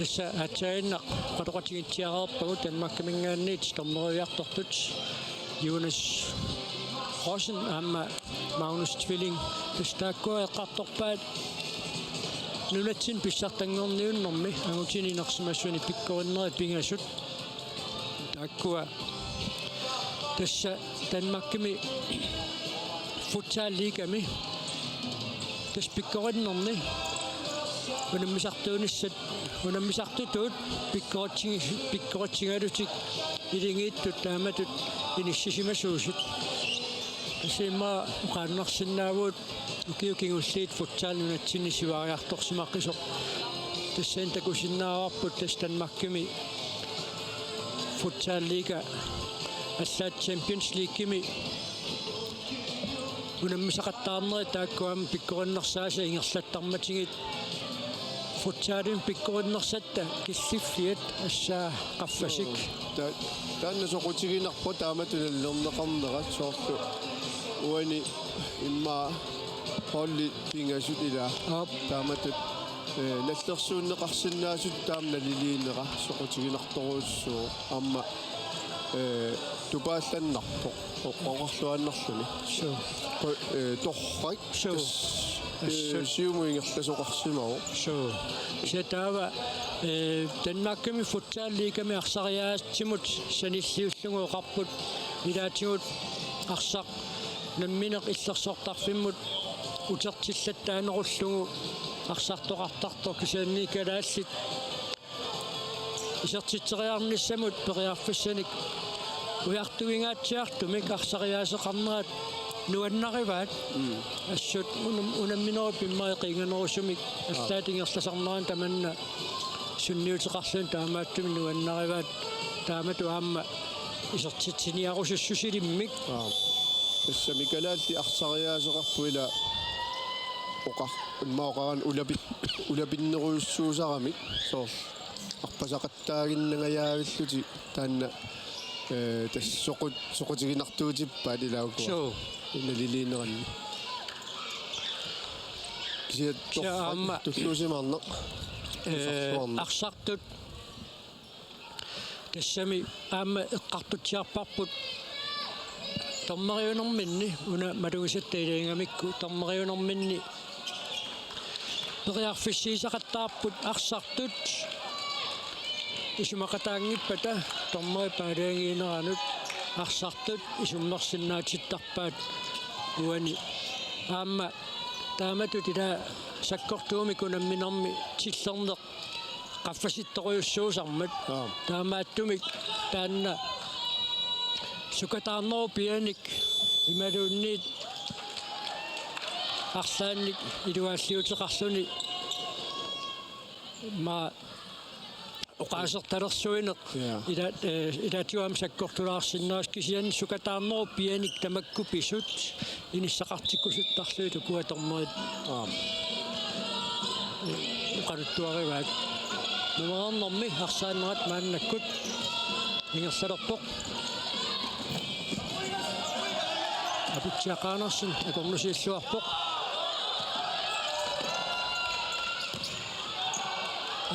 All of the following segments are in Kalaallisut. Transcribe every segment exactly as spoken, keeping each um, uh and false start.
Tassa aatsaannaq oqaloqatigitsiareerpagut Danmarkiminngaanniit dommeriartortut Jonas Rossen aamma Magnus Tvilling. Tassa taakkua eqqartorpaat nunatsinni pissartanngorniunnermi angutini inersimasuni pikkorinnerit pingasut. Taakkua tassa Danmarkimi futsalliigami tassa pikkorinnerni unammisartuunissat, unammisartutut pikkoritsi-, pikkoritsigalutik ilingiittut taamatut inissisimasuusut. Tassa immaqa oqaannarsinnaavugut ukiut kingulliit futsal nunatsinni siuariartorsimaqisoq. Tassani takusinnaavarput tassa Danmarkimi futsalliiga allaat Champions Leaguemi unammisaqattaarnerit taakku aamma pikkorinnersaasa ingerlattarmatigit futsalimi pikkorinnersatta killiffiat assaa qaffasik. Ta-, taanna soqutiginarpoq taamatut nalilerneqarnera soorlu uani immaqa holdi pingasut ilaa. Aap. Taamatut, eh, nallersuunneqarsinnaasut taama naliliinera soqutiginartorujussuuvoq aamma, eh, tupaallannarpoq o-, oqarluaannarluni. Suu. Qu-, eh, torrak. Suu. Tas-, eh, Assut. Siumut ingerlasoqarsimavoq. Suu. Kisianni taava, eh, Danmarkimi futsalliigami arsariaatsimut sanilliullugu oqarput ilaatigut arsaq nammineq illersortarfimmut utertillattaanerullugu arsartoqartartoq kisianni kalaallit isertitseriarnissamut periarfissanik ujartuingaatsiartumik arsariaaseqarnerat nuannarivaat. Mm. Assut unam-, unamminerup immaqa eqiinganerusumik allaat ingerlasarnerani tamanna sunniuteqarluni taamaattumik nuannarivaat taamatut aamma isertitsiniarusussusilimmik. Aap. Tassami kalaallit arsariaaseqarput ila oqar-, immaqa oqarani ulapi-, ulapinnerujussuusaramik soorlu arpasaqattaaginnangajaavillutik taanna, eh, tassa soqut-, soqutiginartuutippaat ilaa ukua. Suu. Naliliineranni. Kisianni Kisianni torrak aamma, tulluusimaarneq. Eh, usarsuarneq. Arsartut tassami aamma eqqartutsiarparput dommeriunerminni una malugisatta ilagigamikku dommeriunerminni periarfissiisaqattaarput arsartut isumaqataanngippata dommerit paalagiineranut arsartut isummersinnaatittarpaat uani aamma taamatut ila sakkortuumik unamminermi tillerneq qaffasittorujussuusarmat. Aap. Taamaattumik taanna sukataarnerup pianik imaluunniit arlaannik iluaalliuteqarluni immaqa oqaasertalersuineq. Ja. Ila-, eh, ilaatigut aamma sakkortulaarsinnaavoq kisianni sukataarnerup pianik tamakku pisut inissaqartikkusuttarlugit ukua dommerit. Aap. Oqaluttuarivaat. Nummer arnermi arsaannerat maannakkut ingerlalerpoq. Aputsiaq Andersen akornusiilluarpoq.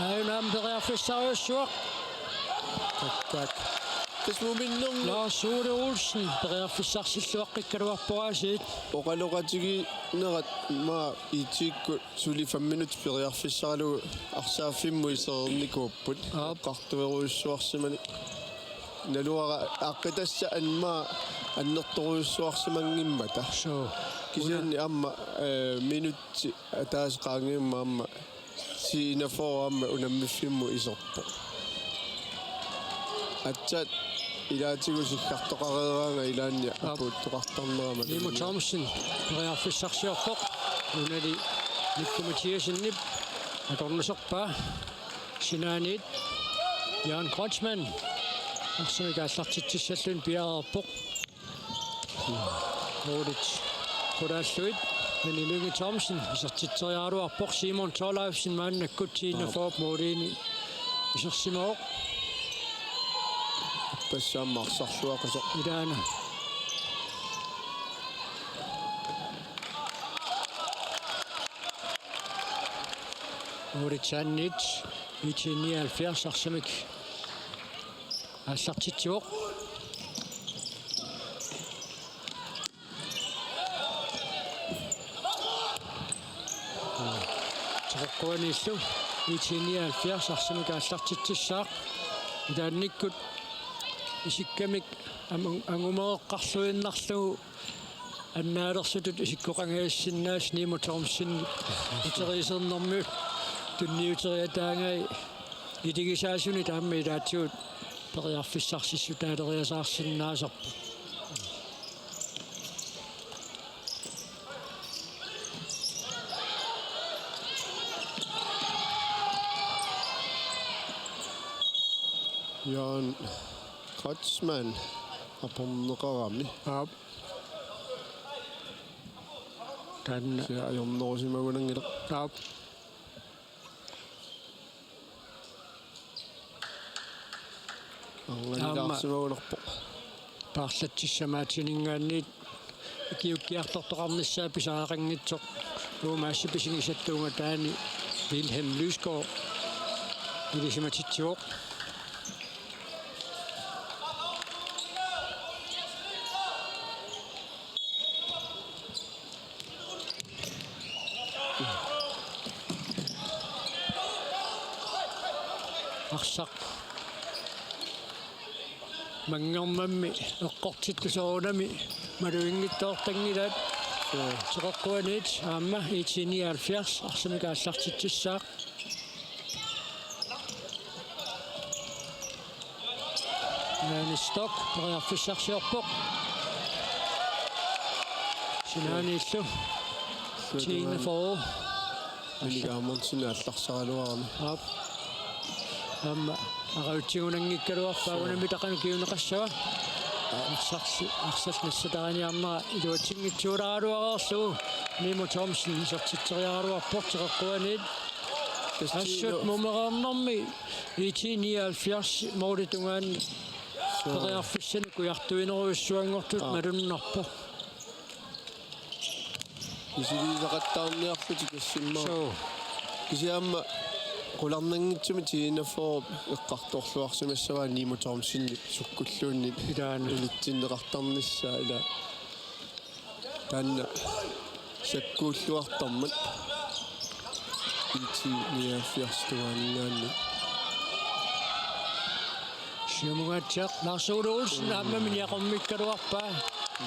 Aajuna aamma periarfissarujussuaq. Tak, tak. Tassa muminnermi. Lars Ole Olsen periarfissarsilluaqqikkaluarpoq aasiit. Oqaloqatigiinnerat maani I T-kkut suli fem minutsit periarfissaralugu arsaaffimmut isereernikuupput. Aap. Eqqartuerujussuarsimaneq. Naluara aaqqitassat aamma annertoorujussuarsimanngimmata. Suu. Kisianni aamma, eh, minutsit ataaseq qaangiummata aamma C enogfyrre aamma unammiffimmut iserpoq. Aatsaat ilaatigut sikkartoqareeraangat ilaanni. Aap. Apuuttoqartarnerama. Nimo Thomsen periarfissarsiorpoq. Unali Mikku Mathiassenip akornuserpaa. Sinaaniit Jørgen Kreutzmann arsamik aallartitsissalluni piareerpoq. Målit qulaallugit Benny Lynge Thomsen isertitseriaraluarpoq. Simon Thorleifsen maannakkut C enogfyrre måliini isersimavoq. Tassa aamma arsarluaqisoq. Ilaana. Målit saanniit I T nioghalvfjerds arsamik aallartitsivoq. Teqeqquaniillu I T nioghalvfjerds arsamik aallartitsissaaq. Ilaannikkut isikkamik am-, angumereqqarluinnarlugu annaalertutut isikkoqangajassinnaasoq Nimo Thomsen iteriisernermiut tunniuteriataangai iligisaasunik aamma ilaatigut periarfissarsissutaaleriasaarsinnaasarpoq. Jørgen Kreutzmann aporneqarami. Aap. Taanna. Kisianni ajornerusimagunanngilaq. Aap. Aamma. Arnganilaarsimagunarpoq. Paarlatsissamaatininngaanniit ikiukkiartortoqarnissaa pisariaqanngitsoq. Uuma assut pisigisattuunga taanna Wilhelm Lysgaard ilisimatitsivoq. Arsaq manngermammi eqqortittusoorunami maluginngitsoortanngilaat. Suu. Teqeqquaniit aamma I T nioghalvfjerds arsamik aallartitsissaaq. Johannes Stock periarfissarsiorpoq. Sinaaniillu. Suu. T enogfyrre. Minik Amundsen aallarsaraluarami. Aap. Aamma arajutsigunanngikkaluarpaa. Suu. Unammi taqanut kiuneqassava. Arsarsi-, arsaq nassatariniarnera iluatsinngitsuulaaraluareerlugu Nimo Thomsen isertitseriaraluarpoq Teqeqquaniit. Tassa assut Nimo mumereernermi I T nioghalvfjerds målip tungaanut. Suu. Periarfissanik kujartuinerujussuanngortut. Aap. Malunnarpoq. Misiliisaqattaarniarlutik tassimmaa. Suu. Kisianni aamma qularnanngitsumik T enogfyrre eqqartorluarsimassavaa Nimo Thomsenip sukkulluunniit. Ilaana. Unitsinneqartarnissaa ila. Taanna sakkuulluartarmat. I T nioghalvfjerds tungaaninngaanniit. Siumungaatsiaq Lars Ole Olsen aamma miniaqormikkaluarpaa.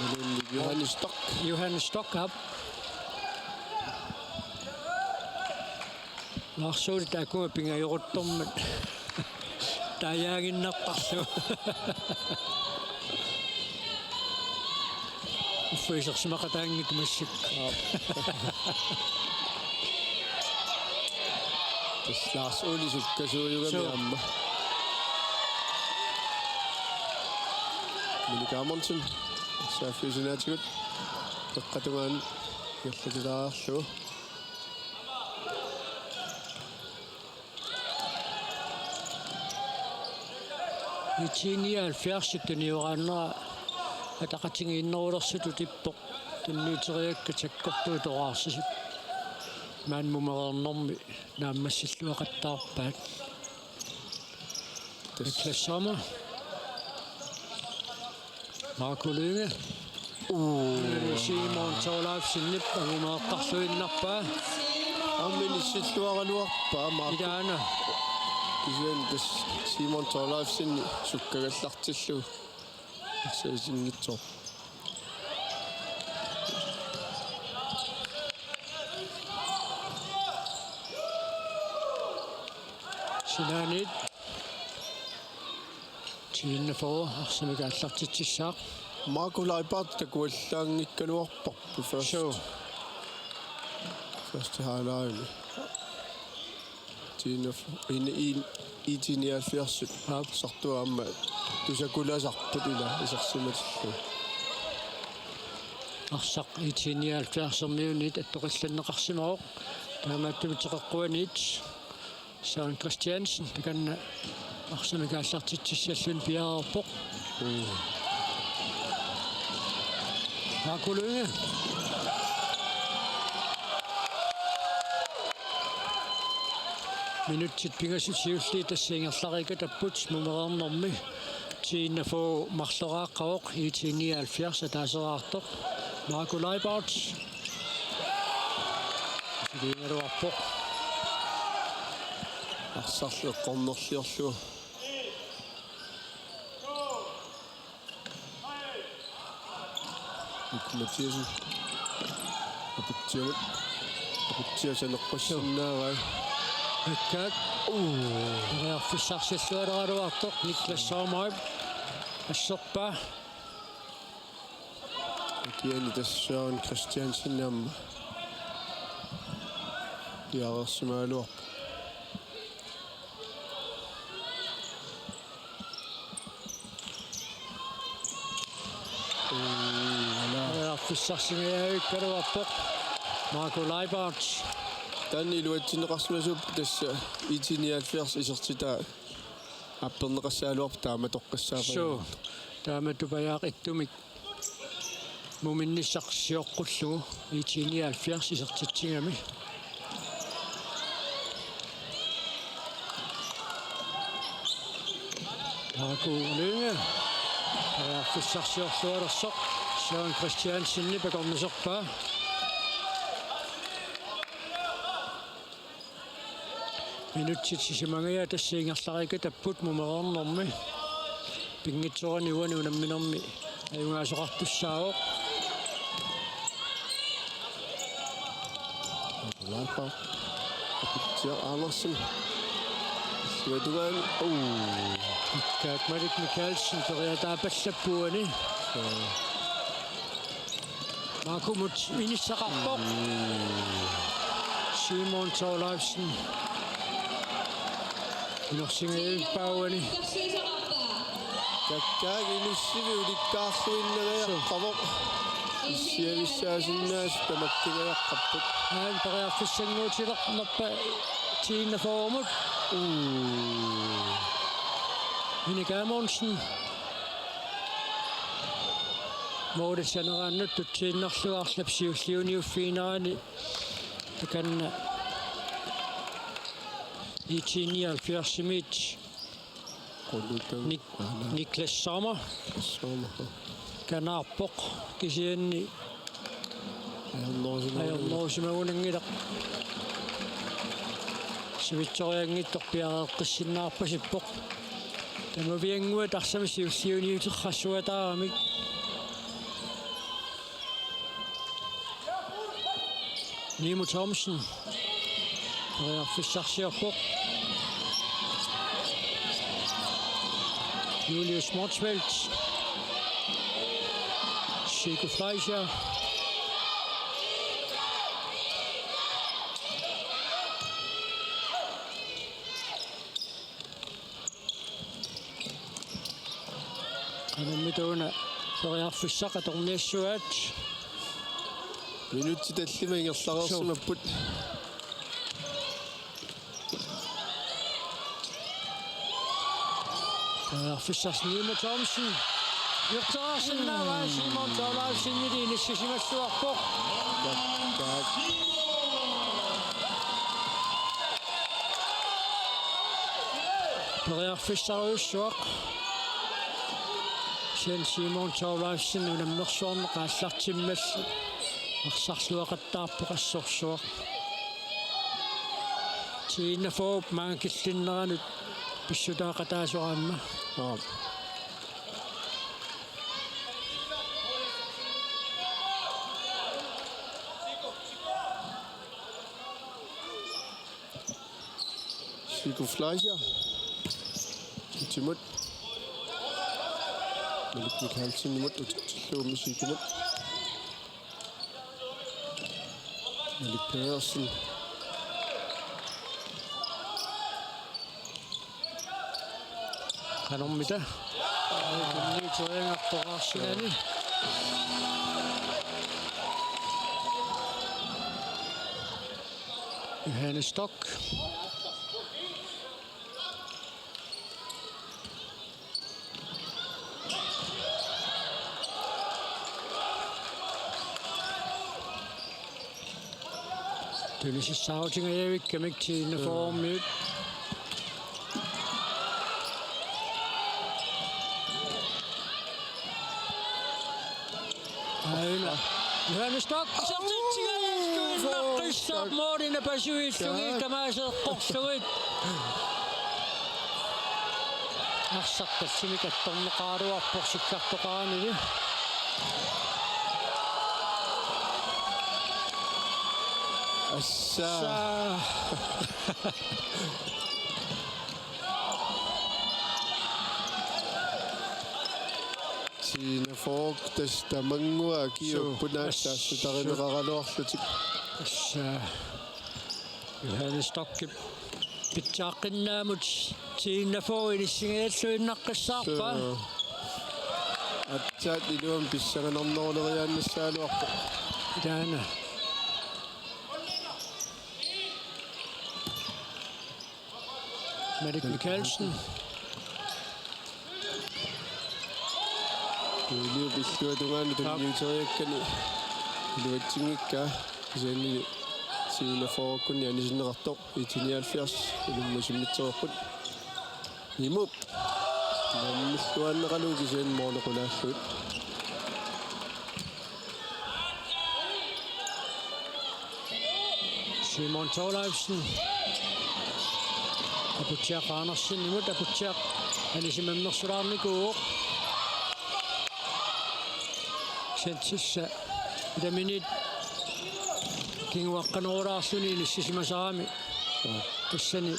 Malunnarpoq Johannes Stock. Johannes Stock, aap. Lars Ole taakkua pingajoruttormat. Taajaaginnartarlugu. Uffa isersimaqataanngitsoq massakkut. Aap. Tassa Lars Ole sukkasuujugami. Suu. Aamma. Minik Amundsen. Saaffiusinaatigut. Qeqqata tungaanut. Ingerlatilaarlugu. I T nioghalvfjerds tunioraannera ataqatigiinnerulersutut ippoq. Tunniuteriakkat sakkortuut oraarsisut. Maani mumereernermi naammassilluaqattaarpaat. Tassa. Niklas Sommer. Marco Lynge. Uu. Simon Thorleifsenip angumereqqarluinnarpaa. Aamma inissilluaraluarpaa Marco. Ilaana. Kisianni tassa Simon Thorleifsen sukkagallartillugu. Sasinngitsoq. Sinaaniit. T enogfyrre arsamik aallartitsissaaq. Marco Leibert takuallaanngikkaluarparput først. Suu. Første halvleg. T enogfyrre, en, en, I T nioghalvfjerds. Aap. Sartua aamma tusakulasarput ila isersimatillugu. Arsaq I T nioghalvfjerdsermiunit attoqillanneqarsimavoq. Taamaattumik Teqeqquaniit. Søren Christiansen, takanna arsamik aallartitsissalluni piareerpoq. Mm. Marco Lynge. Minutsit pingasut siulliit tassa ingerlariikkattapput mumereernermi. T enogfyrre marloraaqqavoq, I T nioghalvfjerds ataaseraartoq. Marco Leibert. Siviingaluarpoq. Arsarlu eqqornerliorlugu. Mikkel Mathiassen. Aputsiamut. Aputsiaq saneqqussinnaavai. Akkaak. Uu. Periarfissarsillualeraluartoq Niklas Sommerip. Assorpaa. Kiani tassa Søren Christiansen aamma piareersimagaluarpoq. Uu, ala. Periarfissarsingajavikkaluarpoq Marco Leibert. Taanna iluatsinneqarsimasuupput tassa I T nioghalvfjerds isertitaa apperneqassagaluarpoq taamatoqqissaarpaa. Suu, taamatut pajaaq ittumik muminnissaq sioqqullugu I T nioghalvfjerds isertitsigami. Marco Lynge. Periarfissarsiorlualersoq. Søren Christiansenip akornuserpaa. Minutsit sisamangajaat tassa ingerlariikkattapput mumereernermi. Pinngitsoorani uani unamminermi ajugaasoqartussaavoq. Lapa. Aputsiaq Andersen. Sivatungaan. Uu. Akkaak Malik Mikkelsen periataapallappoq uani. Suu. Markumut inissaqarpoq. Simon Thorleifsen. Inorsingajuippaa uani. Kakkaak inissivik ulikkaarluinnangajaqqavoq. Issiavissaasinnaasut tamakkingajaqqapput. Aana periarfissannguutilernerpa T enogfyrremut. Uu. Minik Amundsen. Målip saneraannut tutsiinnarlugu arlap siulliuniuffiginerani takanna I T nioghalvfjerdsimiit Nik-, Niklas Sommer. Sommer. Kanaarpoq kisianni ajornerusimagunanngilaq. Ajornerusimagunanngilaq. Sivitsorianngitsoq piareeqqissinnaarpasippoq. Tamaviannguaq tassami siulliuniuteqarsuataaramik. Nimo Thomsen. Periarfissarsiorpoq. Julius Motzfeldt. Sigurd Fleischer. Qanormita una periarfissaq atorniassavat. Minutsit tallimat ingerlareersimapput. Periarfissarsi Nimo Thomsen. Isertitseriarsinnaavaa Simon Thorleifsenili inissisimalluarpoq. Periarfissarujussuaq. Kisianni Simon Thorleifsen unammersuarneq aallartimmalli arsarluaqattaarpoq assorsuaq. T enogfyrre maanga killinneranut pissutaaqataasoq aamma. Aap. Sigurd Fleischer. Timot. Malik Mikkelsenimut utertillugu Sigurdimut. Malik Pedersen. Qanormita? Tunniuteriangartoqarsinani. Johannes Stock. Tunisissaarutingajavikkamik T enogfyrremiut. Aina. Johannes Stock, isertitsigaluarluinnaqqissaaq, målini pasuillugu tamaasa eqqorlugit. Arsaq tallimik attorneqaraluarpoq sikkartoqaranili. Assa. Saa. Tina Falk tassa tamannguaq akiupput, naak taassutarineqaraluarlutik. Tassa Johannes Stockip pitsaaqqinnaamut Tina Falk inissingajalluinnaqqissaarpaa. Aatsaat iluamik pissanganarneruleriaannassagaluarpoq. Taanna. Malik Mikaelsen. Juliup illuatungaani tunniuteriakkani iluatsinngikkaa, kisianni Tina Falkuni anisinneqartoq. I T nioghalvfjerds ilummut simmitseripput. Imup. Nammilluaannaqalugu kisianni måli qulaallugit. Simon Thorleifsen. Aputsiaq Andersenimut, Aputsiaq anisimammersulaarnikuuvoq. Sentsissa ilaminit kinguaqqanerulaarluni inissisimasarami. Tassani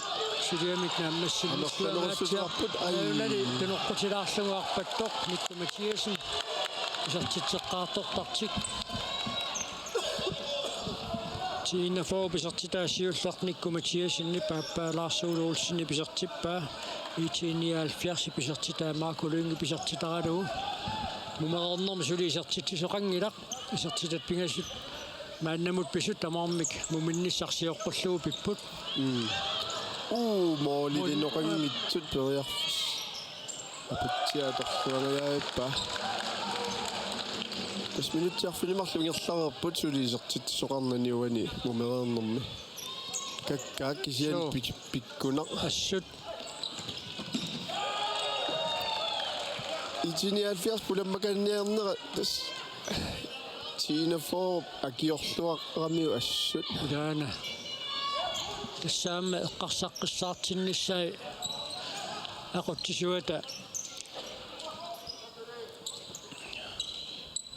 suliamik naammassinnissuangaatsiaq. Amerlanerussuteqarput, ai. Ajunali tunoqqutilaarlugu arpattoq Nikku Mathiassen isertitseqqaartortartik. Tina Falk isertitaa siulleq Nikku Mathiassenip, aappaa Lars Ole Olsenip isertippaa. I T nioghalvfjerdsip isertitaa Marco Lynge isertitaralugu. Mumereernermi suli isertitsisoqanngilaq. Isertitat pingasut maannamut pisut tamarmik muminnissaq sioqqullugu pipput. Uu, målilinoqanngitsut periarfissat. Aputsiaq atorluangajaappaa. Tassa minutsit arfineq-marluk ingerlareerput suli isertitsisoqarnani uani mumereernermi. Kakkaak kisianni. Suu. Pik-, pikkunaq. Assut. I T nioghalvfjerds pulammakanniarnera tassa Tina Falk akiorluaramiuk assut. Ilaana. Tassa aamma eqqarsaqqissaartinnissaa aqutsisuata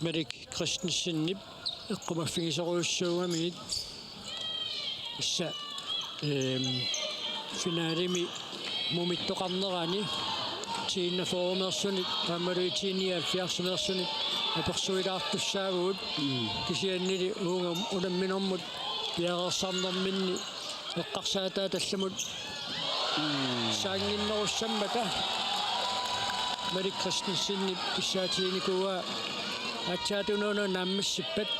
Malik Christensenip eqqumaffigisorujussuugamiuk. Tassa, ehm, finalemi mumittoqarnerani Tina Falkimeersunik aammalu I T nioghalvfjerdsimeersunik apersuilaartussaavugut. Kisiannili uunga unamminermut piareersarnerminni eqqarsaataat tallimat saannginnerussammata Malik Christensenip kissaatiginikuuaa aatsaat unauna naammassippat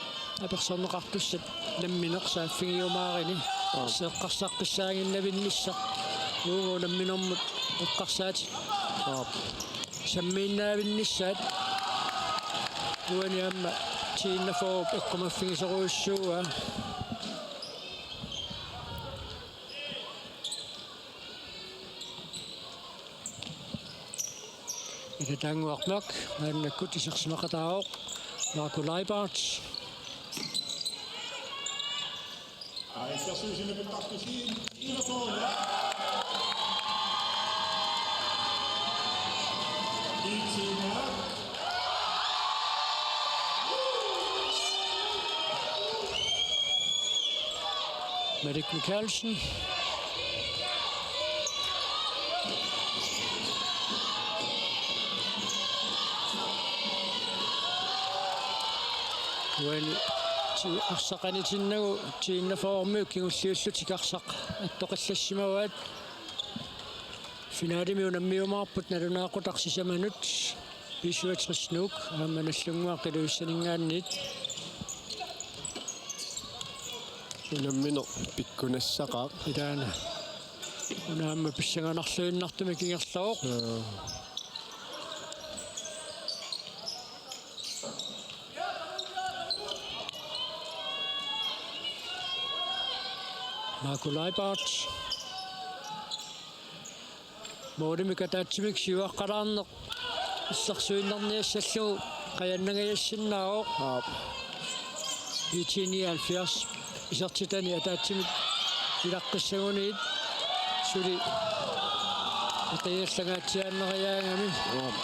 apersorneqartussat nammineq saaffigiumaarini. Aap. Eqqarsaqqissaaginnavinnissaq uunga unamminermut eqqarsaatit. Aap. Sammiinnaavinnissaat uani aamma Tina Falkip eqqumaffigisorujussuuaa. Ilataannguaq maannakkut isersimaqataavoq Marco Leibhardt. Malik Mikaelsen. Uani ti-, arsaq anitinnagu Tina Falkimiut kingulliullutik arsaq attoqallassimavaat. Finalemi unammiumaarput nalunaaqutaq sisamanut B syvogtres Nuuk aamma Nagdlunguaq Ilulissaninngaanniit. Unammineq pikkunassaqaaq. Ilaana. Una aamma pissanganarluinnartumik ingerlavoq. Aa. Marco Leibhardt. Målimik ataatsimik siuaqqalaarneq illersuinnarniassallugu Qajannaajassinnaavoq. Aap. I T nioghalvfjerds isertitani ataatsimut ilaqqissagunit suli aqiallangaatsiaannariaagami. Aap.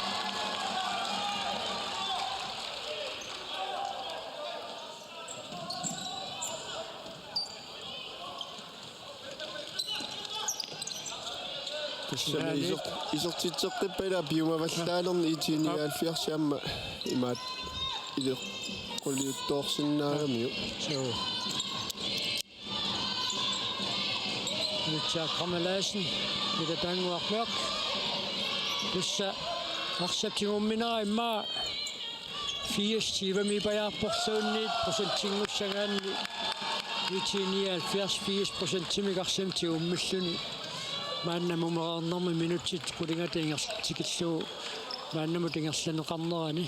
Tassami iser-, isertitseqqippat ila piumavallaalerneq I T nioghalvfjerds aamma imaat ileqquliuttoorsinnaagamiuk. Suu. Richard Kramalaisen, Peter Dannenberg. Tassa arsap tigumminera immaqa firs tyvemiippajaarporluunniit procentinngussangaanni I T nioghalvfjerds firs procentimik arsamik tigummilluni. Maanna mumereernermi minutsit qulingata ingerlatillugu maannamut ingerlanneqarnerani.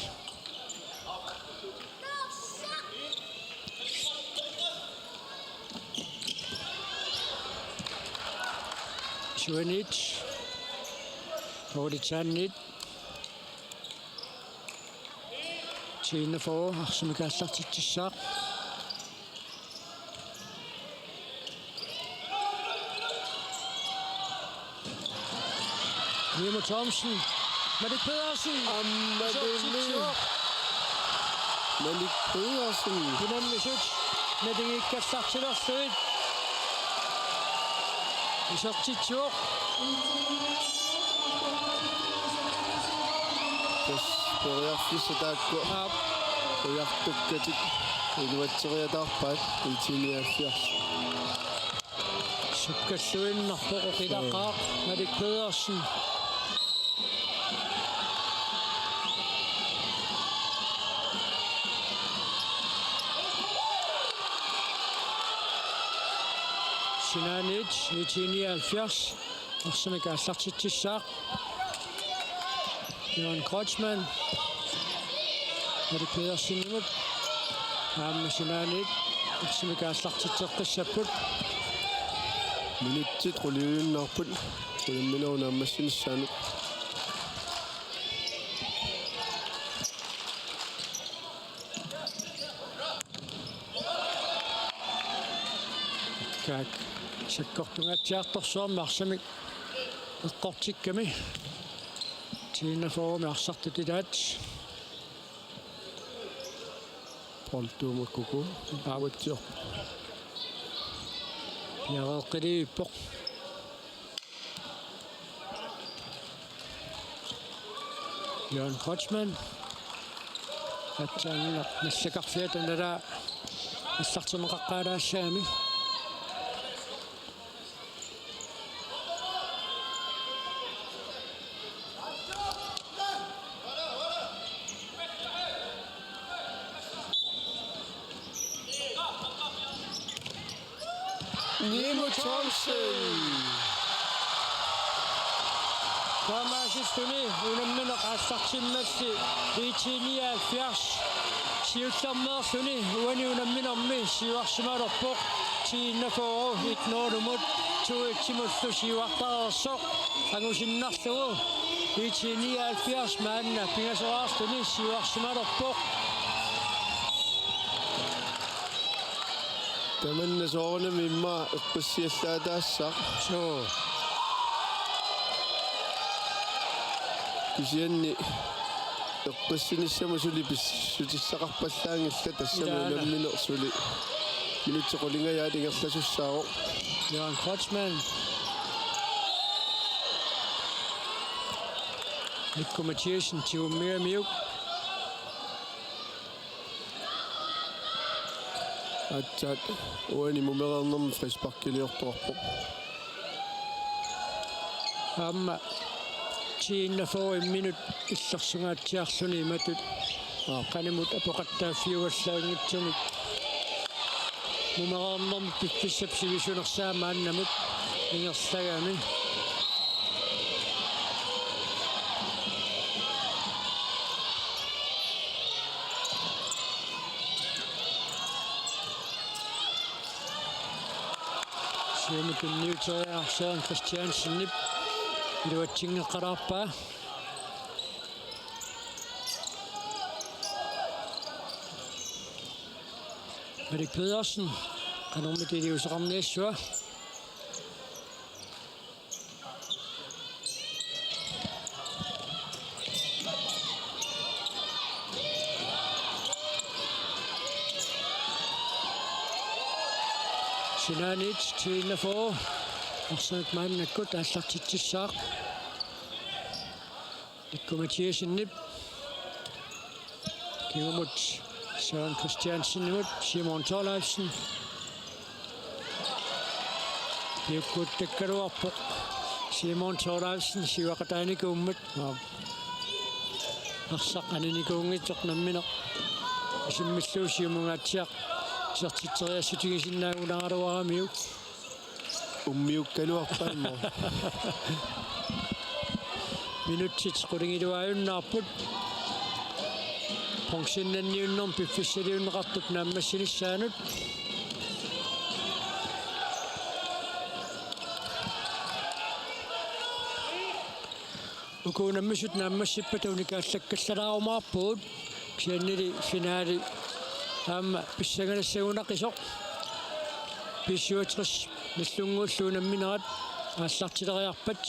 Suanit. Oritsaannit. T enogfyrre arsamik aallartitsissaaq. Nimo Thomsen. Malik Pedersen. Aamma isertitsivoq. Malik Pedersen. Unammisut naligiikkallartilerlugit isertitsivoq. Tassa periarfissat taakku. Aap. Ujartukkatik iluatseriataarpaat I T nioghalvfjerds. Sukkalluinnarpoq oqilaqaaq Malik Pedersen. Sinaaniit I T nioghalvfjerds arsamik aallartitsissaaq. Jørgen Kreutzmann. Erik Pedersenimut. Aamma sinaaniit arsamik aallartitseqqissapput. Minutsit quliuinnarput. Unamminerup naammassinissaanut. Kaak sakkortungaatsiartorsuarmik arsamik eqqortikkami. T enogfyrremi arsartut ilaat. Poul Tuumakkuku. Aavatsior. Piareeqqilivippoq. Jørgen Kreutzmann. Aatsaannguaq nassakkarfiata nalaa aallartinneqaqqaalaassagami. Nimo Thomsen. Taamaasilluni unammineq aallartimmalli I T nioghalvfjerds siullermeerluni uani unamminermi siuarsimalerpoq. T enogfyrre et nul-imut to et-imullu siuartareersoq angusinnarlugu. I T nioghalvfjerds maanna pingasoraarluni siuarsimalerpoq. Tamanna soorunami immaqa eqqissiallaataassaaq. Suu. Kisianni eqqissinissamut suli pissutissaqarpallaanngillat, tassami ilaana unammineq suli minutsit qulingajaat ingerlasussaavoq. Jørgen Kreutzmann. Mikko Mathiassen tigummigamiuk. Aatsaat uani mumereernermi frisparkiliortoqarpoq. Aamma T enogfyrre minut illersungaatsiarluni imatut. Aap. Qanimut apoqattaaffiugallaanngitsumik. Mumereernermi piffissap sivisunersaa maannamut ingerlagami. Siumut tunniuteriaraq Søren Christiansenip iluatsinngeqqalaarpaa. Malik Pedersen, qanormita iliuuseqarniassava. Sinaaniit T enogfyrre. Arsamik maannakkut aallartitsissaaq. Nikku Mathiassenip. Kingumut Søren Christiansenimut, Simon Thorleifsen. Piukkuuttakkaluarpoq Simon Thorleifsen siuaqataanikuummat. Aa. Arsaq aninikuunngitsoq nammineq. Isimmillugu siumungaatsiaq isertitseriassutigisinnaanngikkaluaramiuk. Ummiukkaluarpaa immaqa. Minutsit qulingiluaajunnaarput. Bronzennanniunnermi piffissaliunneqartup naammassinissaanut. Uku unammisut naammassippata unikaallakkallaarumaarpugut. Kisiannili finaali aamma pissanganassagunaqisoq. B syvogtres Nagdlunguullu unamminerat aallartileriarpat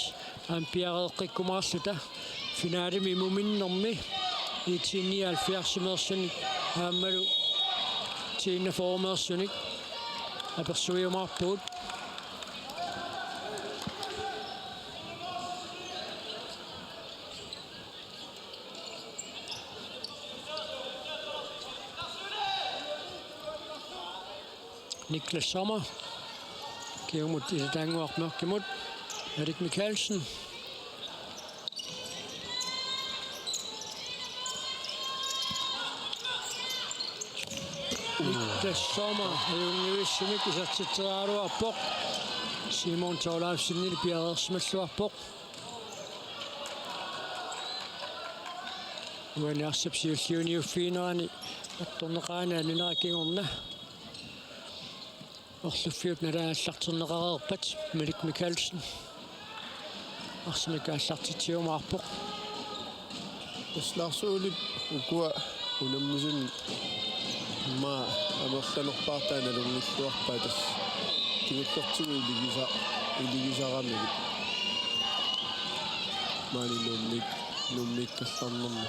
aamma piareeqqikkumaarluta finaalimi imuminnermi IT nioghalvfjerdsimeersunik aammalu T enogfyrremeersunik apersuiumaarpugut. Niklas Sommer. Kingumut Ilataannguaq Mørkimut. Erik Mikaelsen. Niklas Sommer ajunngivissumik isertitseriaraluarpoq. Simon Thorleifsenip piareersimalluarpoq. Uani arsap siulliuniuffiginerani attorneqarani aninera kingorna. Orluffiup nalaani aallartinneqareerpat Malik Mikaelsen. Arsamik aallartitsiumaarpoq. Tassa Lars Olep ukua unammisut immaqa amerlanerpaartaat nalunngilluarpaat tassa. Kingullertigut iligisa-, iligisaramigit. Maani Nuummiik-, Nuummiikkallarnermi.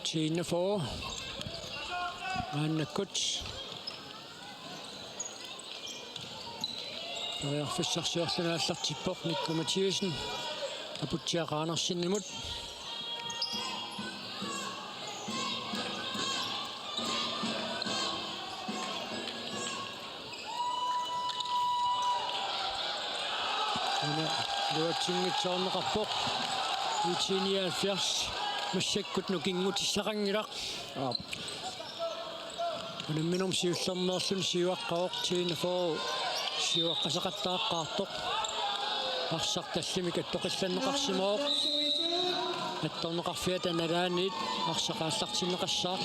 T enogfyrre. Maannakkut. Periarfissarsiorluni aallartippoq Nikku Mathiassen. Aputsiaq Andersenimut. Una iluatsinngitsoorneqarpoq. IT nioghalvfjerds massakkut nukinngutissaqanngilaq. Aap. Unamminermi siullermeerluni siuaqqavoq T enogfyrre siuaqqasaqattaaqqaartoq. Arsaq tallimik attoqillanneqarsimavoq. Attorneqarfiata nalaaniit arsaq aallartinneqassaaq.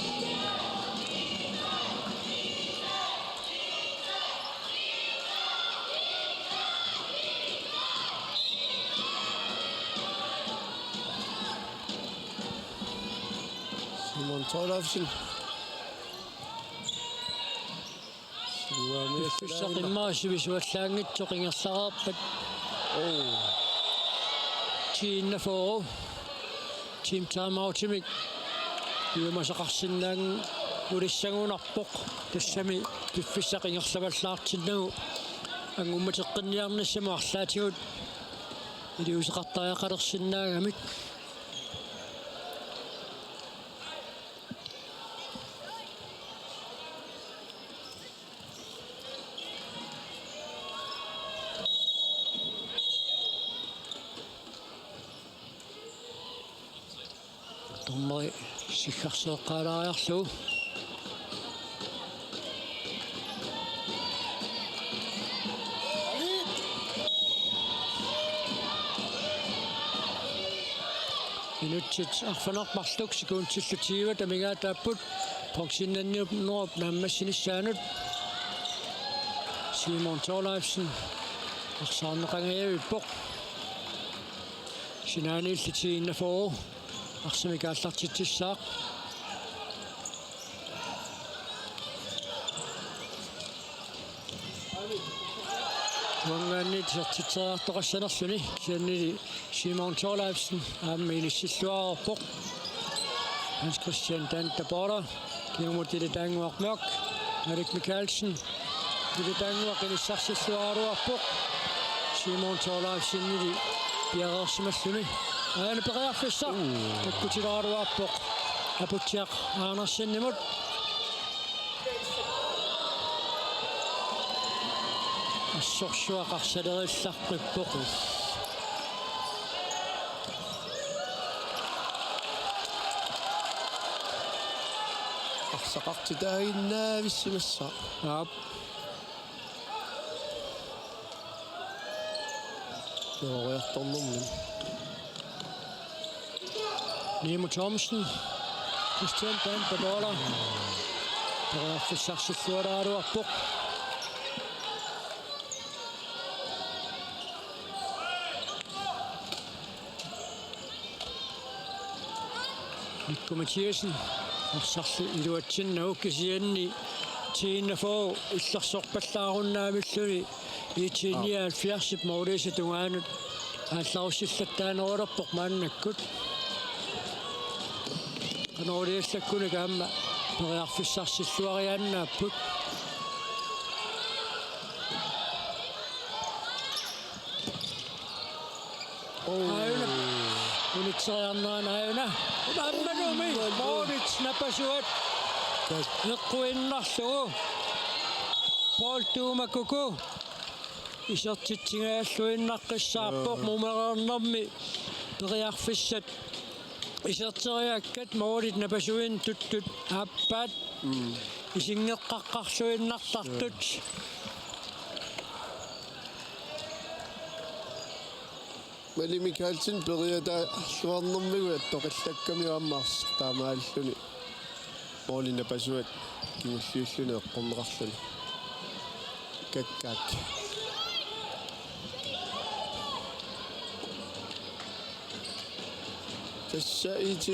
Simon Thorleifsen. Piffissaq immaqa sivisuallaanngitsoq ingerlareerpat. Oo. T enogfyrre. Team timeoutimik piumasaqarsinnaanngulissagunarpoq. Tassami piffissaq ingerlavallaartinnagu angummateqqinniarnissamut arlaatigut iliuuseqartariaqalersinnaagamik. Dommeri sikkarseeqqaalaariarlugu. Minutsit arfineq-marluk sekundillu tyve amigaataapput bronzennanniunnerup naammassinissaanut. Simon Thorleifsen arsaarneqangajavippoq. Sinaaniilli T enogfyrre. Arsamik aallartitsissaaq. Uanngaanniit isertitseriartoqassanerluni kisiannili Simon Thorleifsen aamma inissilluareerpoq. Hans Christian Tante Borger, kingumut Ilitannguaq Mørch, Erik Mikaelsen, Ilitannguaq inissarsilluaraluarpoq. Simon Thorleifsenili piareersimalluni. Aana periarfissaq. Takkutileraluarpoq Aputsiaq Andersenimut. Assorsuaq arsalerillaqqippoq. Arsaqartitaaginnaavissimassaaq. Aap. Periarfissartornermi. Nimo Thomsen. Christian Tante Borger. Periarfissarsilluaraluarpoq. Nikku Mathiassen arsarlu iluatsinnagu kisianni T enogfyrre illersorpallaarunnaarmalluni IT nioghalvfjerdsip måliisa tungaanut aallarussillattaanerulerpoq maannakkut. Qanoq iliallakkunik aamma periarfissarsilluariaannaapput. Aajuna. Unitseriarnerani aajuna. Aammalumi. Målit napasuat. Eqquinnarlugu. Paul Tuumakuku isertitsingaalluinnaqqissaarpoq. Mumereernermi periarfissat iserteriakkat målit napasuinnartut aappaat isinngeqqaqqaarluinnartartut. Malik Mikaelsen periataarluarnermigut attoqillakkamiuk aamma arsaq taamaalluni. Målit napasuat kingulliulluni eqqorneqarluni. Kakkaak. Tassa IT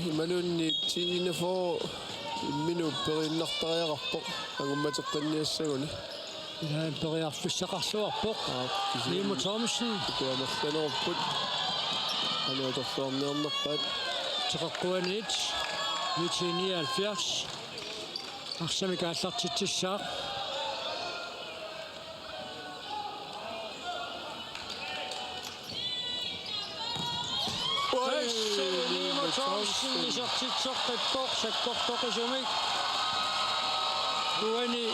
imaluunniit T enogfyrre imminut periinnartariaqarpoq angummateqqinniassaguni. Ilaanni periarfissaqarluarpoq. Aap, kisianni Nimo Thomsen. Tukuamerlanerput. Anuatorluarniarnerpaat. Teqeqquaniit IT nioghalvfjerds. Arsamik aallartitsissaaq. Oi, Nimo Thomsen isertitseqqippoq sakkortoqisumik. Uani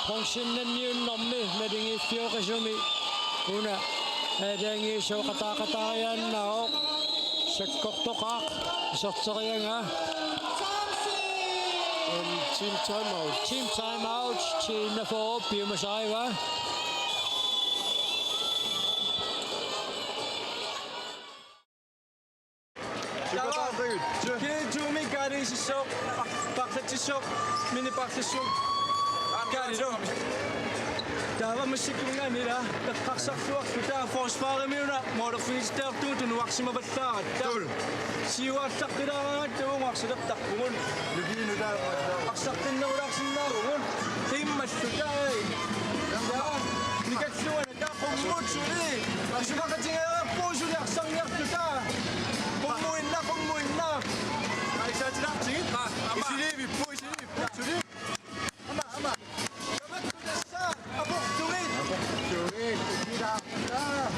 bronzennanniunnermi naligiiffioqisumi una aalajangiisooqataaqataariaannaavoq. Sakkortoqaaq iserteriagaa. Team timeout. Team timeout. T enogfyrre piumasarivaat. Taava. Kituumi kaaliisissooq, paarlatsissooq, mini paarlassooq. Kaalilu. Taava massakkut aamma ila eqqarsarluarluta forsvarimi una målerfigitittagartugut tunuarsimavallaaratta. Tul. Siuaallaqqilaaraangatta uunga arsalertarpugut. Lukiinut taava. Arsartinnerulaarsinnaavugut. Immalluta. Taava. Nikallugana. Qummut suli. Isumaqatigeerpugut suli arsarniarluta. Qummuinnaq, qummuinnaq. Aisaatilaqtigit. Isiliivippu, isiliivippu suli. Ama, ama. Tamakku tassa. Aportugit. Aportugit. Ila.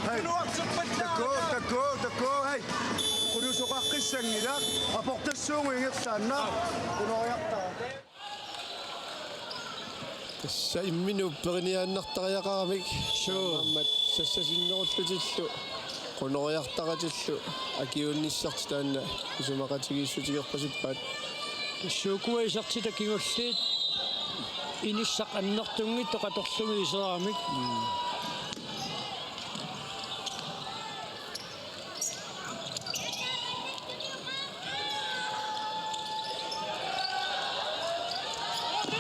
Hei. Tunuarterpallaarta. Takuu, takuu, takuu, hei. Qulusoqaqqissanngilaq. Aportassuugut ingerlaannaq. Qunoriartara. Tassa imminut periniaannartariaqaramik. Suu. Taamaammat sassasinnerullutillu qunoriartaratillu akiuunnissartik taanna isumaqatigiissutigerpasippaat. Tassa ukua isertitat kingulliit inissaq annertunngitsoq atorlugit iseramik. Mm.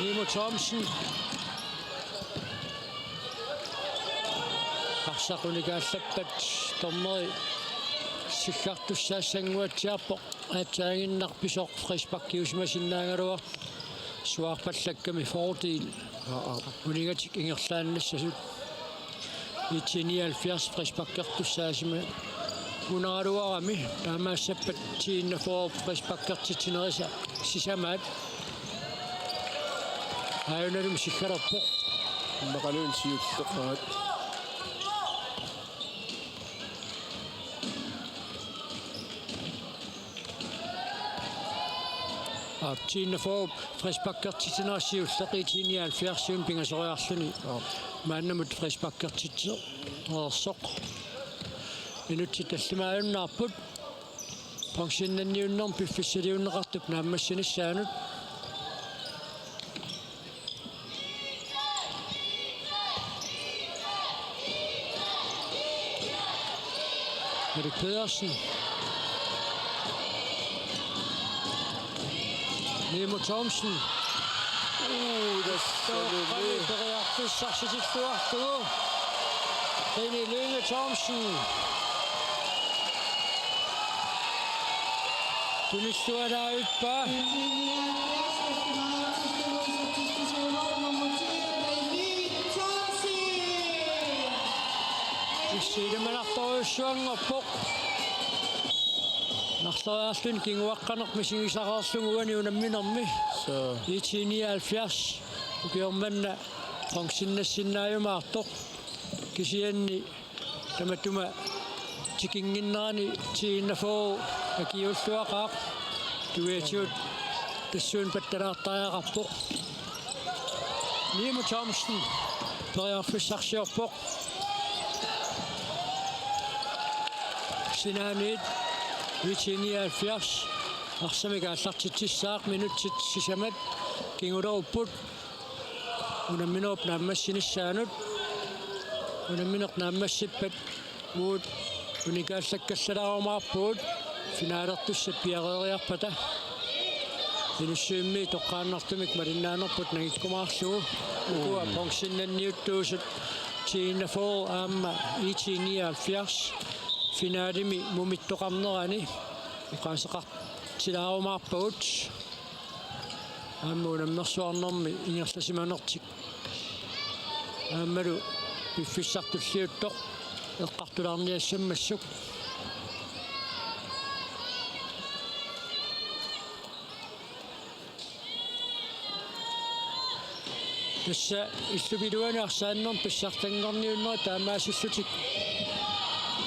Nimo Thomsen. Arsaq unikaallappat dommeri Siggartussaassannguatsiarpoq, aatsaaginnaq pisoq frisparkiusimasinnaagaluartoq, suaarpallakkami fordel. Aa, aa. Uninngatik ingerlaannassasut. I T nioghalvfjerds frisparkertussaasima. Unaraluarami taamaassappat T enogfyrre frisparkertitsinerisa sisamaat. Aajunalumi siggalerpoq. Immaqaluunniit siulleq. Aap, T enogfyrre frisparkertitsinera siulleq, I T nioghalvfjerds pingasoriarluni. Aap. Maannamut frisparkertitsereersoq. Minutsit tallimaajunnaarput. Bronzennanniunnermi piffissaliunneqartup naammassinissaanut. Erik Pedersen. Nimo Thomsen. Uu, tassa soorlu periarfissarsitilluarlugu. René Lynge Thomsen. Tunillualaavippa. Issiilimanartorujussuanngorpoq. Narloriarluni kinguaqqaneq misigisaqarlugu uani unamminermi. Suu. I T nioghalvfjerds ukioq manna bronzennassinnaajumaasoq. Kisianni tamatuma tikinnginnerani T enogfyrre akiuulluaqaaq. Tuiatigut tassuuna pattalaartariaqarpoq. Nimo Thomsen periarfissarsiorpoq. Sinaaniit I T nioghalvfjerds arsamik aallartitsissaaq, minutsit sisamat kingulerupput unamminerup naammassinissaanut. Unammineq naammassippat uagut unikaallakkallaarumaarpugut finalertussat piareeriarpata. Inussivimmiit toqqaannartumik malinnaanerput nangikkumaarlugu. Ukua bronzennanniuttuusut T enogfyrre aamma I T nioghalvfjerds finalemi mumittoqarnerani oqaaseqartilaarumaarpagut. Aamma unammersuarnermi ingerlasimanertik aammalu piffissaq tulliuttoq eqqartulaarniassammassuk. Tassa illup iluani arsaannermi pissartanngorniunnerit taamaasillutik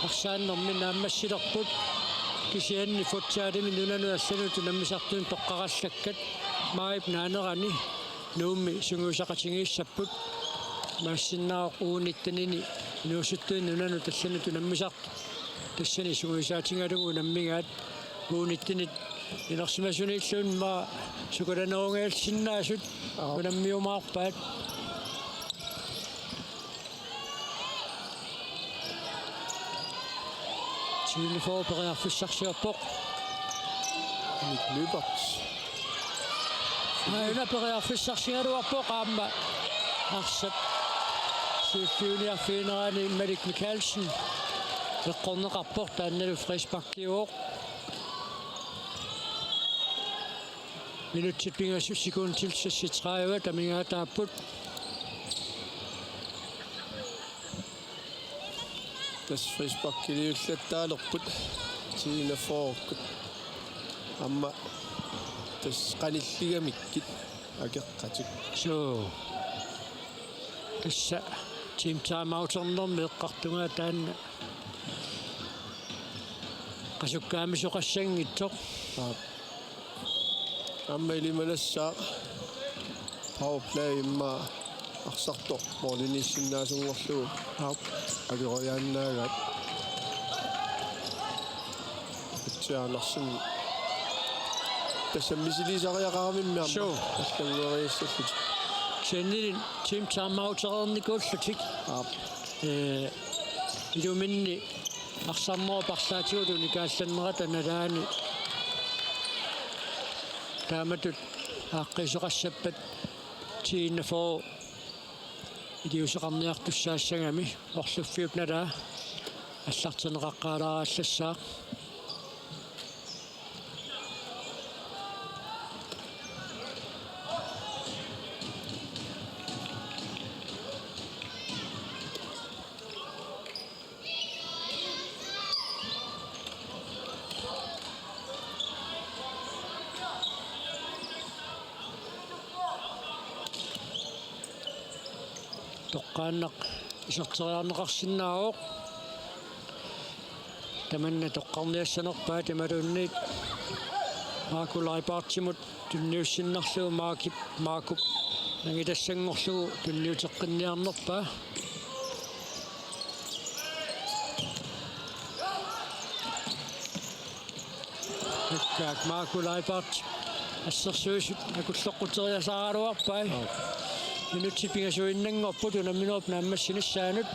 arsaannermi naammassilerput, kisianni futsalimi nunanut allanut unammisartunut toqqarallakkat maajip naanerani Nuummi sungiusaqatigiissapput. Imaassinnaavoq U nittenini inuusuttunut nunanut allanut unammisartut tassani sungiusaatigalugu unammigaat. U nittenit inersimasuniilluunniit sukulanerunngilsinnaasut unammiumaarpaat. T enogfyrre periarfissarsiorpoq. Nick Lyberth. Aajuna periarfissarsigaluarpoq aamma arsap siulliuniarfiginerani Malik Mikaelsen eqqorneqarpoq, taannalu frisparkiuvoq. Minutsit pingasut sekundit seksogtredive amigaataapput. Tassa frisparkiliullattaalerput T enogfyrrekkut. Aamma tassa qanilligamikkit akeqqatik. Suu. Tassa team timeouternermi eqqartugaa taanna qasukkaamisoqassanngitsoq. Aap. Aamma ilimanassaaq powerplay immaqa arsartoq måliniissinnaasunngorlugu. Aap. Aloriaannaagaat. Atsiaanarsin. Tassa misiliisariaqaramimmi aamma. Suu. Allanngoriassallutik. Kisianni team timeoutereernikuullutik. Aap. Ee, iluminni arsarnerup arlaatigut unikaallannerata nalaani taamatut aaqqiisoqassappat T enogfyrre iliuuseqarniartussaassagami orluffiup nalaa allarterneqaqqaalaarallassaaq. Toqqaannaq iserteriarneqarsinnaavoq. Tamanna toqqarniassanerpaat imaluunniit Marco Leibartimut tunniussinnarlugu Markip, Markup nangitassanngorlugu tunniuteqqinniarnerpaa. Ikkaak Marco Leibart assersuisut akulloqquteriasaaraluarpai. Minutsit pingasuinnanngorput unamminerup naammassinissaanut.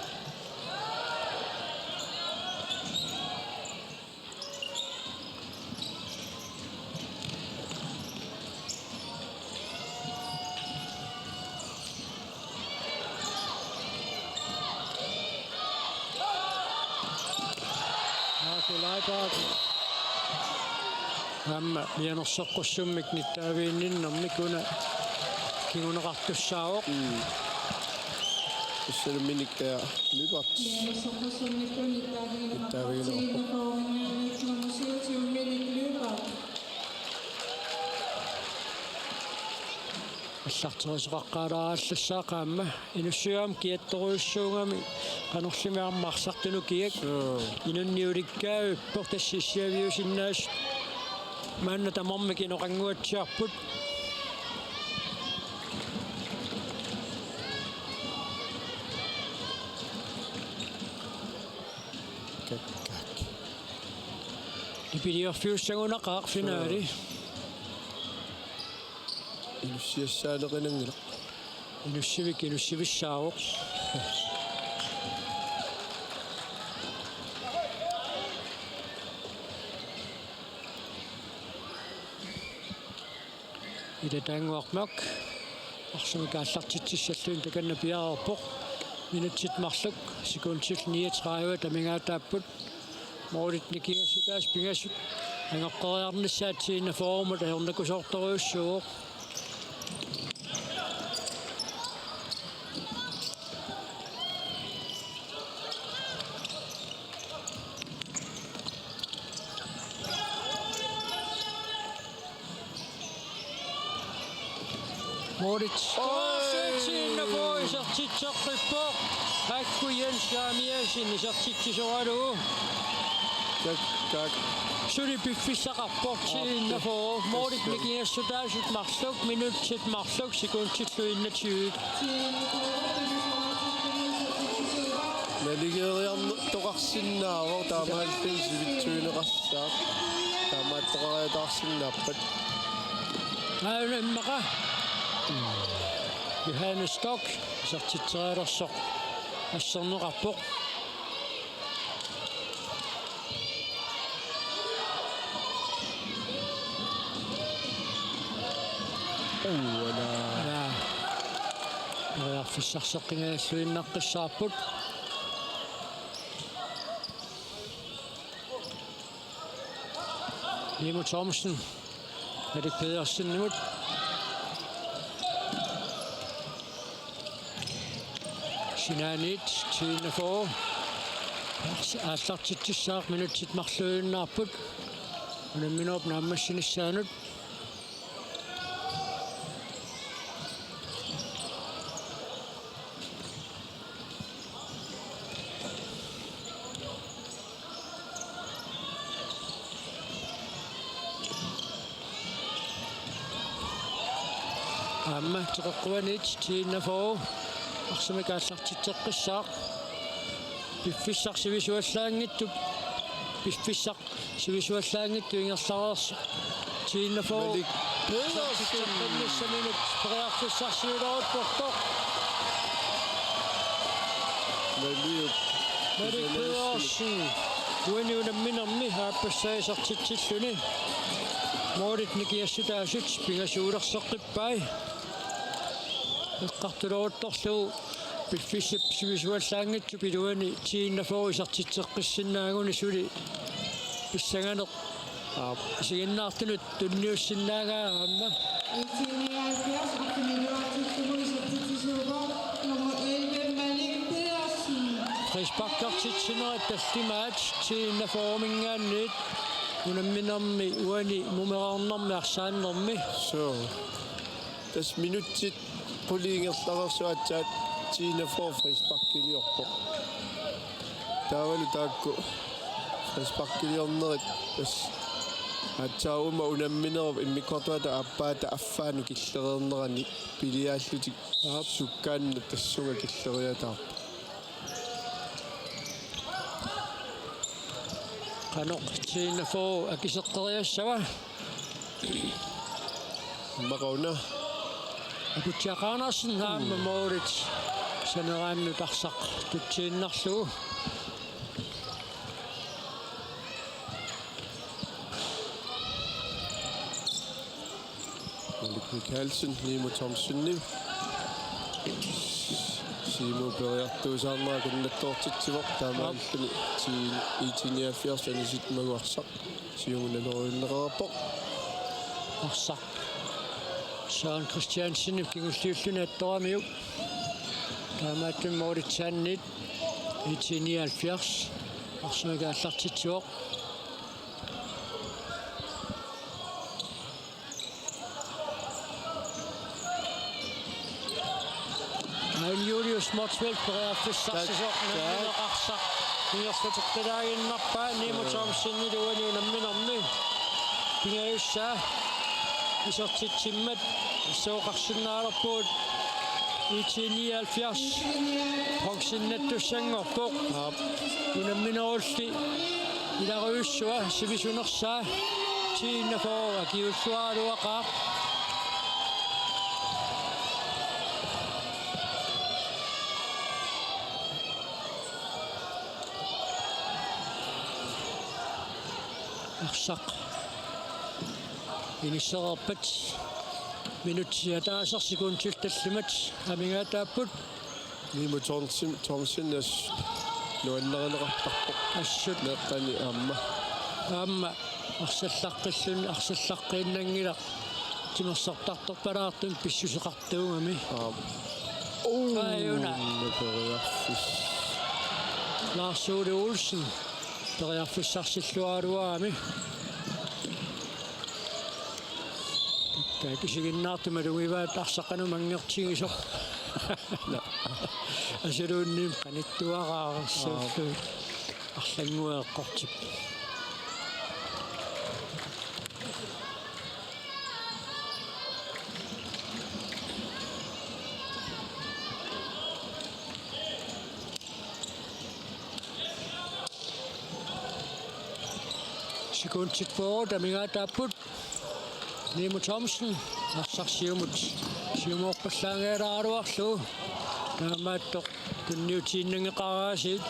Marco Leibart. Aamma mianersoqqussummik nittaaviginninnermik una kinguneqartussaavoq. Mm. Tassalu Minik, ja, Lyberth. Mianersoqqussummik nittaavigineqarpoq. Nittaavigineqarpoq. Nummer syvogtyve, Minik Lyberth. Allarterisoqaqqaalaarallassaaq aamma. Inussiaq aamma kiattorujussuugami qanorlimi aamma arsartunut kiak. Suu. Inunnik ulikkaavippoq tassa issiaviusinnaasut. Maanna tamarmik inoqannguatsiarput. Kakkaak. Nipiliorfiussagunaqaaq finaali. Suu. Inussiassaaleqinanngilaq. Inussivik inussivissaavoq. Ilataannguaq Mørch. Arsamik aallartitsissalluni takanna piareerpoq. Minutsit marluk sekundit niogtredive amigaataapput. Målit nikingassutaasut pingasut angoqqeriarnissaat T enogfyrremut ajornakusoortorujussuuvoq. Målit. Oj! T enogfyrre isertitseqqippoq. Akku Jens Jeremiassen isertitsisoralugu. Kakkaak. Suli piffissaqarpoq T enogfyrre. Målit nikingassutaasut marluk, minutsit marluk, sekundillu enogtyve. Naligeeriartoqarsinnaavoq taamaalilluni sivitsuineqassaaq. Taamaattoqariataarsinnaappat. Aana immaqa. Johannes Stock isertitserialersoq asserneqarpoq. Uala. Aa. Periarfissarseqqinngalluinnaqqissaarput. Nimo Thomsen. Erik Pedersenimut. Sinaaniit T enogfyrre. Aallartitsissaaq minutsit marluinnaapput. Unamminerup naammassinissaanut. Aamma teqeqquaniit T enogfyrre arsamik aallartitseqqissaaq. Piffissaq sivisuallaanngitsup. Piffissaq sivisuallaanngitsup ingerlareersoq. T enogfyrre. Malik Pedersen. Isertitseqqinnissaminut periarfissarsiuleruttortoq. Maliup. Malik Pedersen. Uani unamminermi aappassaa isertitsilluni. Målit nikingassutaasut pingasuulerseqqippai. Eqqartuleruttorlugu piffissap sivisuallaanngitsup iluani T enogfyrre isertitseqqissinnaaguni suli pissanganeq. Aap. Isiginnaartunut tunniussinnaagaat aamma. L nioghalvfjerds, Arfiniluartittumut isertitsisuuvoq nummer elleve, Malik Pedersen. Frisparkertitsinerit tallimaat T enogfyrremiingaanniit unamminermi uani mumereernermi arsaannermi. Suu. Tassa minutsit qulit ingerlareersut aatsaat T-41 frisparkiliorpoq. Taavalu taakku frisparkiliornerit tassa aatsaat uuma unamminerup immikkoortuata aappaata affaanut killereernerani piliaallutik, aap, sukkaannaq tassunga killeriataarput. Qanoq T-41 akiseqqeriassava? Maqauna. Aputsiaq Andersen aamma målit saneraannut arsaq tutsiinnarlugu. Malik Mikaelsen, Nimo Thomsen. Siumut periartuusaarnera kunnattoortitsivoq, taamaalilluni IT-nioghalvfjerds anisittumagu arsaq siumut naloriunneqarpoq. Arsaq Søren Christiansenip kingulliulluni attoramiuk. Taamaattumik målitsaanniit IT-nioghalvfjerds arsamik aallartitsivoq. Ain Julius Motzfeldt periarfissarsisoq, tak, tak, nammineq arsaq ingerlateqqilaaginnarpaa. Nimo Thomsenip uani unamminermi pingajussaa isertitsimmat assooqarsinnaalerpugut. IT-nioghalvfjerds bronzennattussanngorpoq. Aap. Unamminerulli ilarujussua sivisunersaa T-41 akiuussuaraluaqaaq. Arsaq inissereerpat minutsit ataaseq sekundit tallimat amigaataapput. Nimo Thomsen, Thomsen as nuannarineqartarpoq. Assut. Meeqqani aamma. Aamma arsallaqqillun, arsallaqqiinnanngilaq timersortartorpalaartumik pissuseqartuugami. Aap. Uu, aajuna. Periarfis. Lars Ole Olsen periarfissarsilluaraluarami. Taava isiginnaartut malugivaat arsaq qanoq manngertigisoq. Asuluunniit qanittuaraarsaallu arlanngueqqortip. Sekundit fyrre amigaataapput. Nimo Thomsen arsaq siumut siumoorpallaangajaluarlugu. Taamaattoq tunniutiinnanngeqaaq aasiit.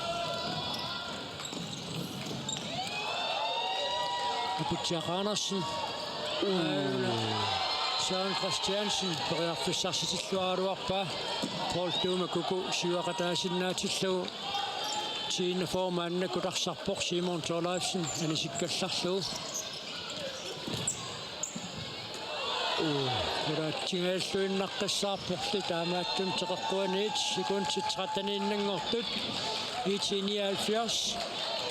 Aputsiaq Andersen. Aajuna. Søren Christiansen periarfissarsitilluaraluarpaa. Poul Duma Kuku siuaqataasinnaatillugu. T-41 maannakkut arsarpoq Simon Thorleifsen anisikkallarlugu. Uu, nulaatsingajalluinnaqqissaarporli taamaattumik teqeqquaniit sekundit tretteniinnanngortut. IT-nioghalvfjerds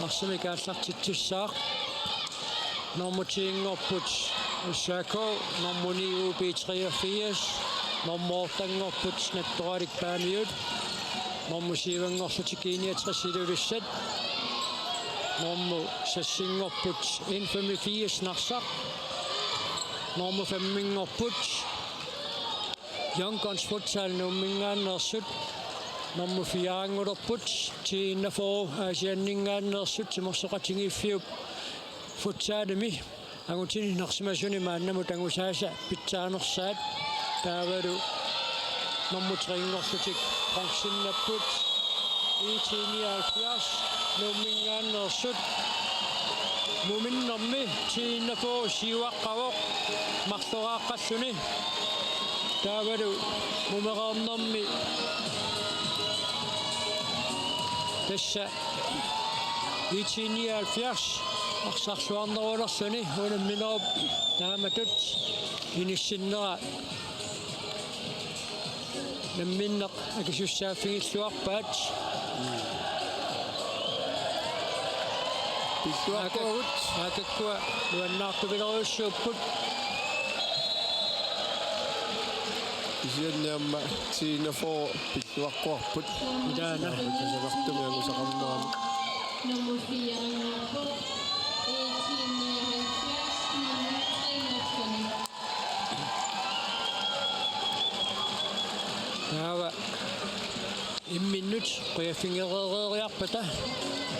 arsamik aallartitsissaaq. Nummer ti-nngorput S A K, nummer ni U B treogfirs, nummer otte-nngorput Nattoralik Paamiut, nummer syv-nngorlutik I niogtres Ilulissat, nummer seks-nngorput N femogfirs Narsaq, nummer fem-nngorput Young Guns Futsal Nuumminngaanneersut, nummer fire-nngulerput T-41 Aasianninngaanneersut, Timersoqatigiiffiup futsalimi angutininersimasuni maannamut angusaasa pitsaanersaat, taavalu nummer tre-nngorlutik bronzennapput IT-nioghalvfjerds Nuumminngaanneersut. Muminnermi T-41 siuaqqavoq marloraaqqalluni. Taavalu mumereernermi tassa IT-nioghalvfjerds arsarluarnerulerluni unamminerup taamatut inissinnera namminneq akisussaaffigilluarpaat. Pilluaqquagut. Aakakkua nuannaartupilerujussuupput. Kisianni aamma T enogfyrre pilluaqquarput. Ilaana. Tasavartumik angusaqarnerani. Nummer fire, nummer tre, nummer tre. Taava imminnut qujaffigereeriarpata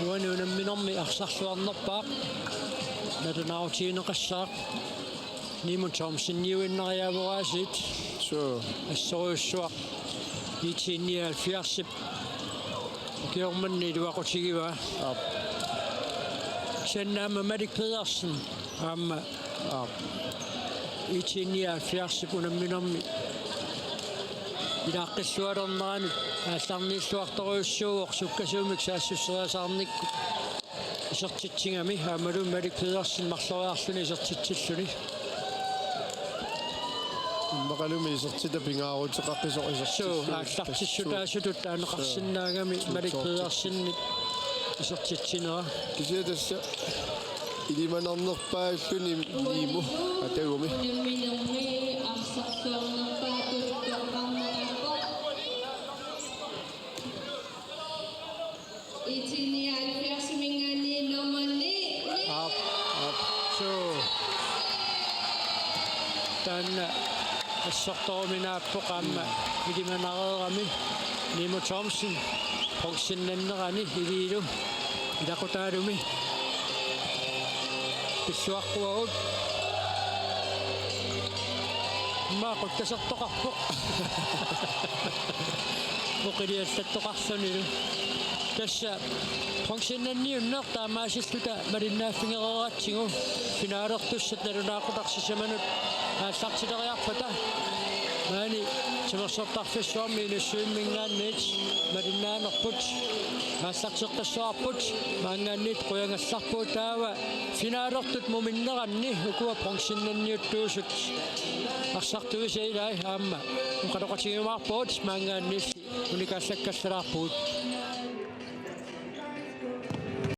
uani unamminermi arsarluarnerpaaq nalunaarutigineqassaaq. Nimo Thomseniuinnariaavoraasiit. Suu. Assorujussuaq IT nioghalvfjerdsip ukioq manna iluaqutigivaa. Aap. Kisianni aamma Malik Pedersen aamma, aap, IT nioghalvfjerdsip unamminermi ilaaqqillualerneranut aallarniilluartorujussuuvoq sukkasuumik saassusseriasaarnikkut isertitsigami, aammalu Malik Pedersen marloriarluni isertitsilluni. Immaqalumi isertita pingaaruteqaqisoq isertilluni. Suu, aallartissutaasutut taaneqarsinnaagami Malik Pedersenip isertitsinera. Kisianni tassa ilimanarnerpaalluni Nimo atagumi. IT nioghalvfjerdsiminngaanniit nummer ni. Aap, aap. Suu. Taanna assortoruminaappoq aamma ilimanareerami Nimo Thomsen bronzennannerani iliilu ilaqutaalumi pilluaqquagut. Immaqa quttasertoqarpoq. Oqiliallattoqarlunilu. Tassa bronzennanniunneq taamaasilluta malinnaaffigereeratsigu finalertussat nalunaaqutaq sisamanut aallartileriarpata. Maani timersortarfissuarmi Inussivimminngaanniit malinnaanerput aallarteqqissavarput, maanngaanniit qujagallarpugut, taava finalertut muminneranni ukua bronzennanniuttuusut arsartuisa ilai aamma oqaloqatigiumaarpugut, maanngaanniilli unikaallakkallalaarpugut.